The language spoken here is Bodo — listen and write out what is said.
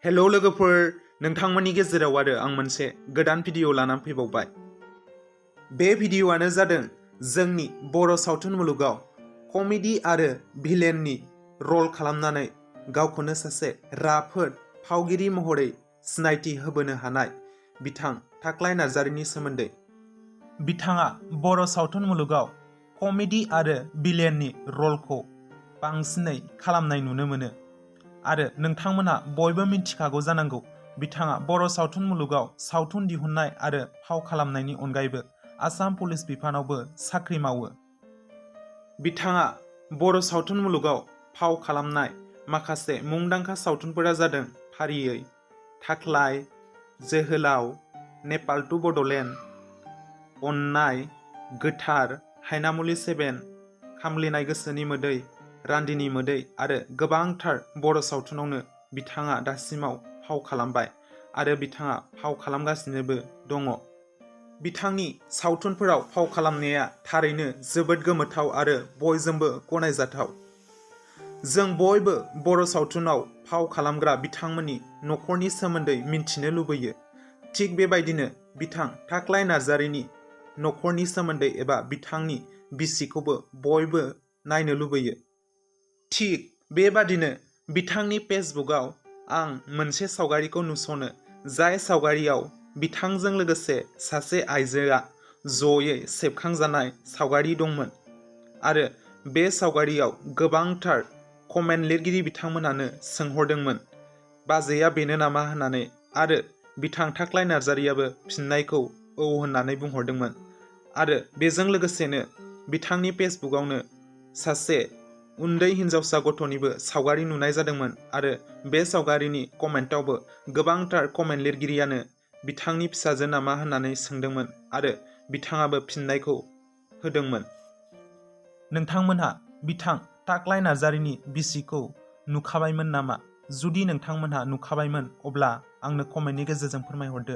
हेल' लोगोफोर, नोंथांमोननि गेजेराव आरो आं मोनसे गोदान भिडिअ लानानै फैबावबाय। बे भिडिअआनो जादों जोंनि बर' सावथुन मुलुगाव कमेडि आरो भिलेननि रल खालामनानै गावखौनो सासे राफोद फावगिरि महरै सिनायथि होबोनो हानाय बिथां थाख्लाइ नार्जारीनि सोमोन्दै। बिथाङा बर' सावथुन मुलुगाव कमेडि आरो भिलेननि रलखौ बांसिनै खालामनाय नुनो मोनो। आरो नोंथांमोना बयबो मिथिखागौ जानांगौ, बिथाङा बर' सावथुन मुलुगाव सावथुन दिहुननाय आरो फाव खालामनायनि अनगायैबो आसाम पुलिस बिफानावबो साख्रि मावो। बिथाङा बर' सावथुन मुलुगाव फाव खालामनाय माखासे मुंदांखा सावथुनफोरा जादों फारियै थाख्लाय, जोहोलाव, नेपाल टु बड'लेण्ड, अननाय, गोथार, हायनामुलि 7, खामलिनाय गोसोनि मोदै, रान्दिनि मोदै आरो गोबांथार बर' सावथुनावनो बिथाङा दासिमाव फाव खालामबाय आरो बिथाङा फाव खालामगासिनोबो दङ। बिथांनि सावथुनफोराव फाव खालामनाया थारैनो जोबोद गोमोथाव आरो बयजोंबो गनायजाथाव। जों बयबो बर' सावथुनाव फाव खालामग्रा बिथांमोननि न'खरनि सोमोन्दै मिन्थिनो लुबैयो। थिग बेबायदिनो बिथां थाख्लाइ नार्जारीनि न'खरनि सोमोन्दै एबा बिथांनि बिसिखौबो बयबो नायनो लुबैयो। थिग बेबादिनो बिथांनि फेसबुकआव आं मोनसे सावगारिखौ नुसनो, जाय सावगारियाव बिथांजों लोगोसे सासे आइजोआ जयै सेबखांजानाय सावगारि दंमोन आरो बे सावगारियाव गोबांथार कमेन्ट लिरगिरि बिथांमोनानो सोंहरदोंमोन, बाजैया बेनो नामा होननानै, आरो बिथां थाख्लाइ नार्जारीयाबो फिननायखौ औ होननानै बुंहरदोंमोन। आरो बेजों लोगोसेनो बिथांनि फेसबुकआवनो सासे उन्दै हिन्जावसा गथ'निबो सावगारि नुनाय जादोंमोन आरो बे सावगारिनि कमेन्टआवबो गोबांथार कमेन्ट लिरगिरियानो बिथांनि फिसाजो नामा होननानै सोंदोंमोन आरो बिथाङाबो फिननायखौ होदोंमोन। नोंथांमोनहा बिथां थाख्लाइ नार्जारीनि बिसिखौ नुखाबायमोन नामा? जुदि नोंथांमोनहा नुखाबायमोन अब्ला आंनो कमेन्टनि गेजेरजों फोरमायहरदो।